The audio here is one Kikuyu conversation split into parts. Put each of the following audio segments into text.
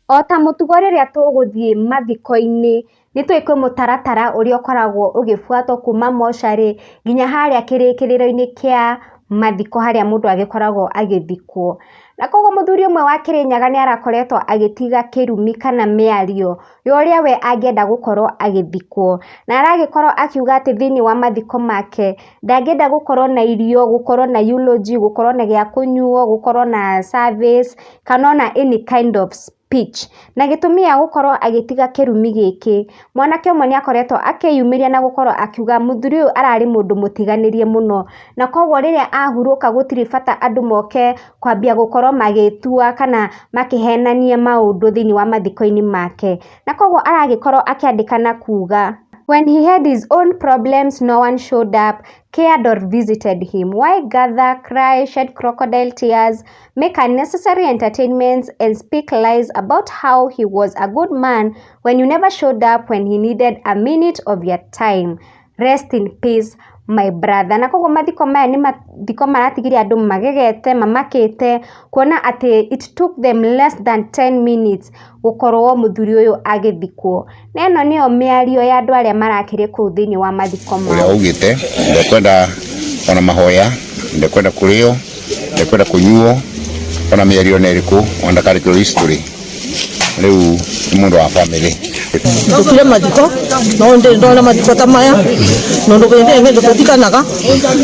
O ta mũtugo rĩrĩa tũgũthiĩ mathiko-inĩ, nĩ tũĩ kwĩ mũtaratara ũrĩa ũkoragwo ũgĩbuatwo kuma mocarĩ, nginya harĩa kĩrĩkĩrĩro-inĩ kĩa mathiko harĩa mũndũ agĩkoragwo agĩthikwo. Na koguo mũthuri ũmwe wa Kĩrĩnyaga nĩ arakoretwo agĩtiga kĩrumi kana mĩario ya ũrĩa we angĩenda gũkorwo agĩthikwo. Na aragĩkorwo akiuga atĩ thĩiniĩ wa mathiko make, ndangĩenda gũkorwo na irio, gũkorwo na eulogy, gũkorwo na gĩa kũnyuo, gũkorwo na service, kana ona any kind of speech. Na gĩtũmi gĩa gũkorwo agĩtiga kĩrumi gĩkĩ, mwanake ũmwe nĩ akoretwo akĩyumĩria na gũkorwo akiuga mũthuri ũyũ ararĩ mũndũ mũtiganĩrie mũno, na koguo rĩrĩa ahurũka gũtirĩ bata andũ moke kwambia gũkorwo magĩtua kana makĩhenania maũndũ thĩiniĩ wa mathiko-inĩ make. Na koguo aragĩkorwo akĩandĩka na kuga, "When he had his own problems, no one showed up, cared or visited him. Why gather, cry, shed crocodile tears, make unnecessary entertainments and speak lies about how he was a good man when you never showed up when he needed a minute of your time? Rest in peace, my brother." Na koguo mathiko maya nĩ mathiko maratigire andũ magegete, mamakĩte, kuona atĩ it took them less than 10 minutes gũkorwo mũthuri ũyũ agĩthikwo. Na ĩno nĩyo mĩario ya andũ arĩa marakĩrĩ kũu thĩiniĩ wa mathiko ũrĩa mao. Augĩte ndekwenda ona mahoya, ndekwenda kũrĩo, ndekwenda kũnyuo, ona mĩario na ĩrĩkũ, ona ndakandĩkĩrwo history. Rĩu nĩ mũndũ wa family. Njũkire mathiko no ndi ndona mathiko ta maya nondu bindi ingi ndũtũthikanaga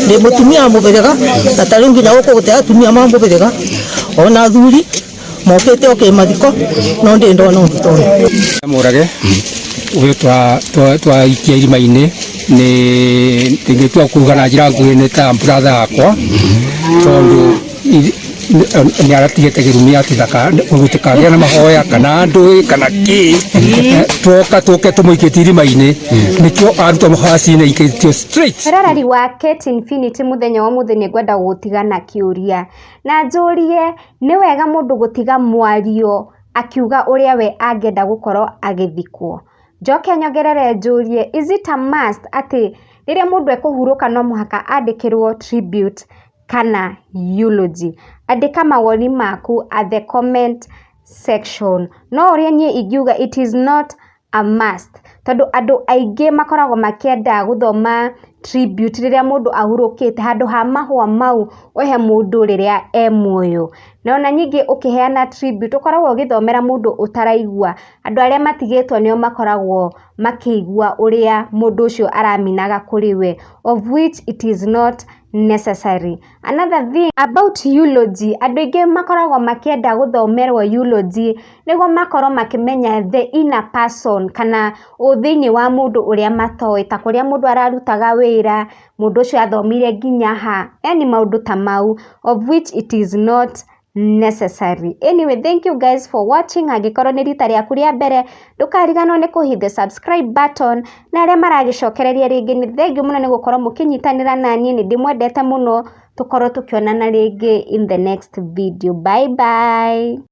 ndi mutumia wa mũbĩrĩga na ta rĩu nginya gũkũ gũte atumia ma mũbĩrĩga ona athuri mokĩte o mathiko no ndi ndona ũndũ ta ũyũ. Mũrage ũyũ twaikia irima-inĩ nĩ ingĩtua kuga na njĩra nguhĩ nĩ ta brother yakwa tondũ nĩ aratigĩte kĩrumi atĩ gũtikagĩa na mahoya kana ndũĩ kana kĩ twoka tũke tũmũikĩtie irima-inĩ nĩkĩo arutwo mabaci-inĩ ikĩtio straight. Mwĩroreri wa Kate Infinity, mũthenya wa ũmũthĩ nĩ ngwenda gũgũtiga na kĩũria na njũrie, nĩ wega mũndũ gũtiga mwario akiuga ũrĩa we angĩenda gũkorwo agĩthikwo? Njoke nyongerere njũrie, is it a must atĩ rĩrĩa mũndũ ekũhurũka no mũhaka andĩkĩrwo tribute kana eulogy? Andĩka mawoni maku at the comment section. No ũrĩa niĩ ingiuga, it is not a must, tondũ andũ aingĩ makoragwo makĩenda gũthoma tribute rĩrĩa mũndũ ahurũkĩte handũ ha mahũa mau ũhe mũndũ rĩrĩa e muoyo. Na ona ningĩ ũkĩheana tribute ũkoragwo ũgĩthomera mũndũ ũtaraigua. Andũ arĩa matigĩtwo nĩo makoragwo makĩigua ũrĩa mũndũ ũcio araminaga kũrĩ we, of which it is not necessary. Another thing about eulogy, andũ aingĩ makoragwo makĩenda gũthomerwo eulogy nĩguo makorwo makĩmenya the inner person kana ũthĩinĩ wa mũndũ ũrĩa matoĩ, ta kũrĩa mũndũ ararutaga wĩra, mũndũ ũcio athomire nginya ha, yani maũndũ ta mau, of which it is not necessary. Anyway, thank you guys for watching. Angĩkorwo nĩ rita rĩaku rĩa mbere, ndũkariganĩrwo nĩ kũ hit the subscribe button, na arĩa maragĩcokereria rĩngĩ, nĩ thengiũ mũno nĩ gũkorwo mũkĩnyitanĩra naniĩ. Nĩ ndĩmwendete mũno. Tũkorwo tũkĩonana rĩngĩ in the next video. Bye bye.